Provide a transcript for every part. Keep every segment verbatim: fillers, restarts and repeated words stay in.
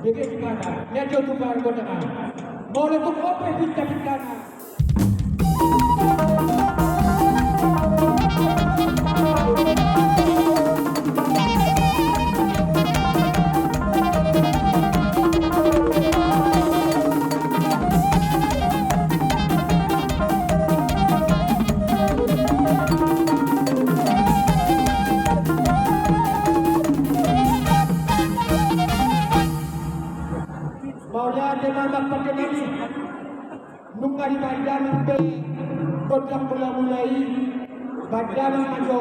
Bege di mana? Nyajo tu pargota na. Molo tung ope pinta-pintana. Mauliate ma amang pande nami. Nunga dibahen damang be gondang mula-mula i. Bahen damang ma jo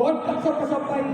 gondang somba-somba i.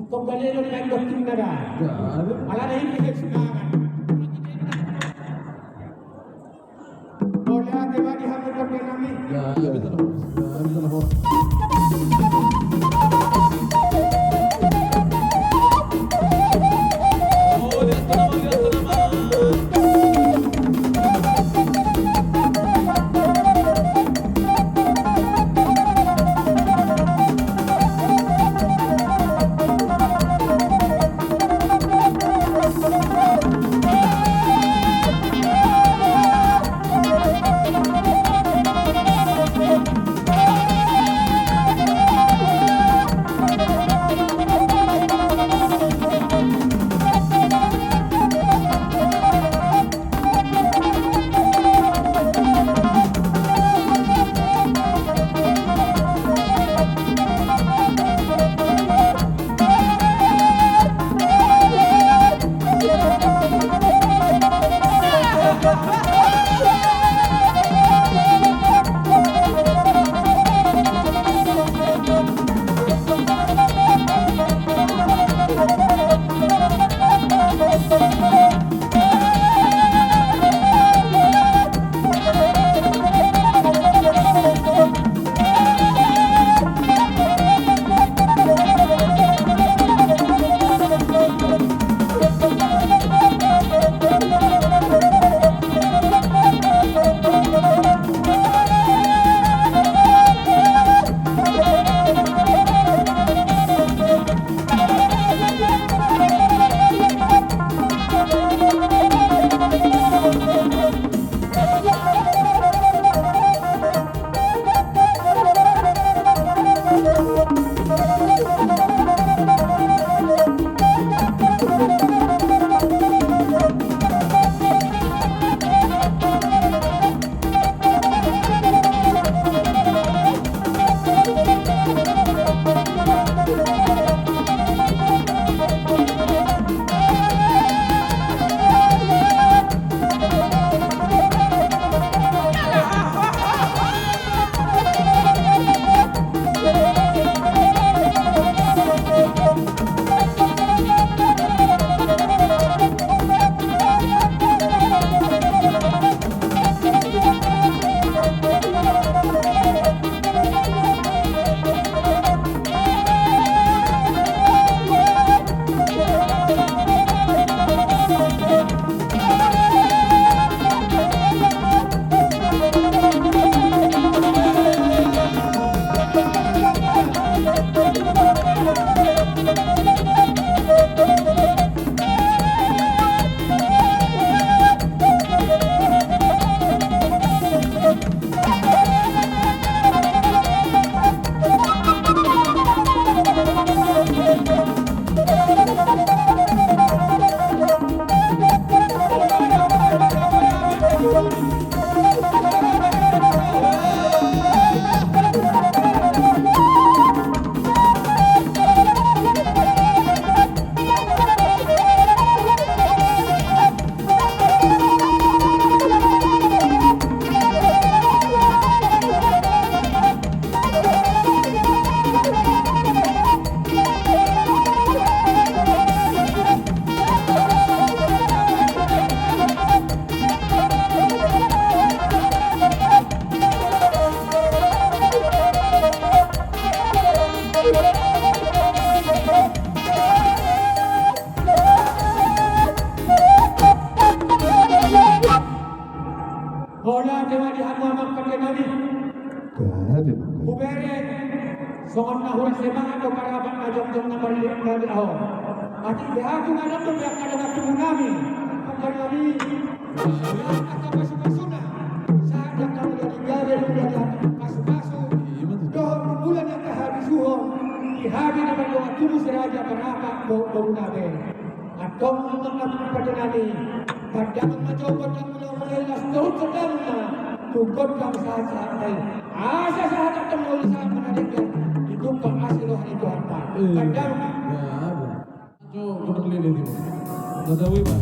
Ingkon balelo dengan doktrin nada. Alana ini semangat. Mauliate ma di hamu pande nami. Songon na hurang semangat do parapat na jongjong na marlillit nami ahu. Atik di hami na lam do pe angka dongan tubu nami. Angka nami. Angka pasupasuna. Sahat angka na jadi gabe do jadi angka pasupasu. Dohot bulan angka habisuhon. Di hami na mardongan tubu si raja parapat do, do na be. Antong amang, amang pande nami, pandang ma jo gondang mula-mula i, las torus gondang ma tu gondang sahat-sahat nai. Asa sahat antong na uli sahat ma na denggan ditumpak asi roha ni Tuhanta. Pandang ma. Jo gondang lele di ma. Tadau i ma.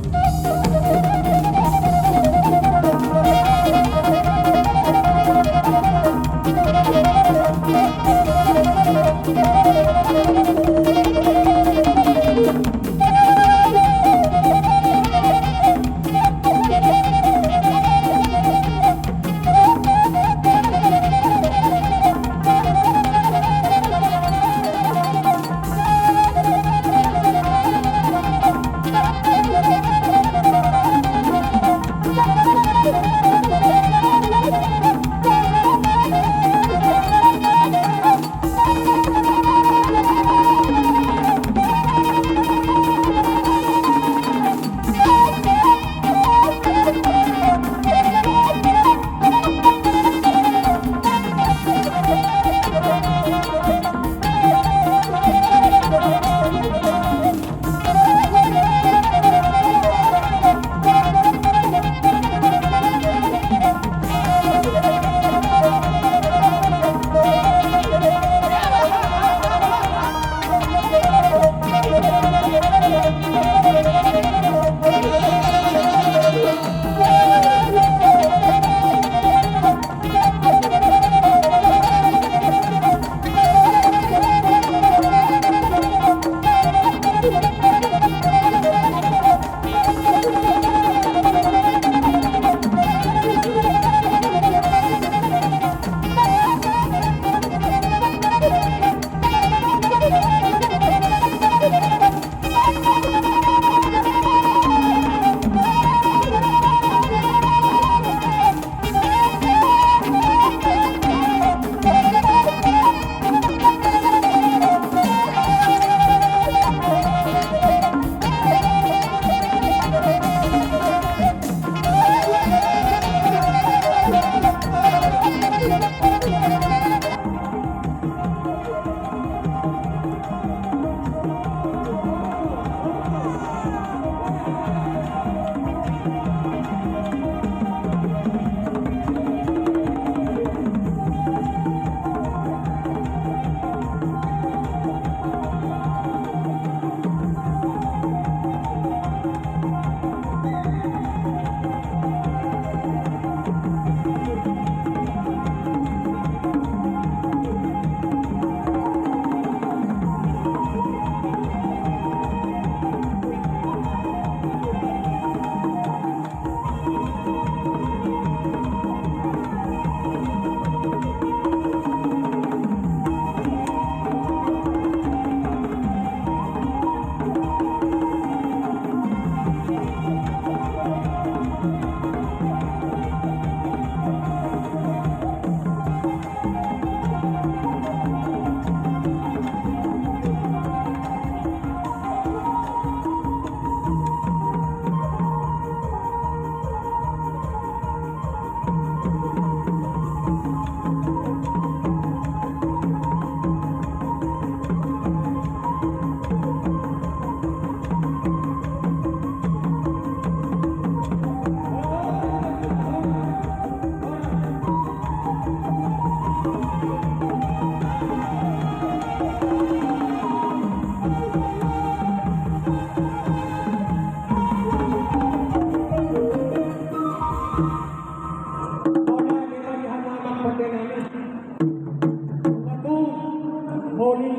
Tung, tung, uli,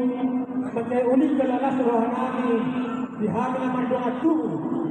mansai uli jala las roha nami di hami na mardongan tubu.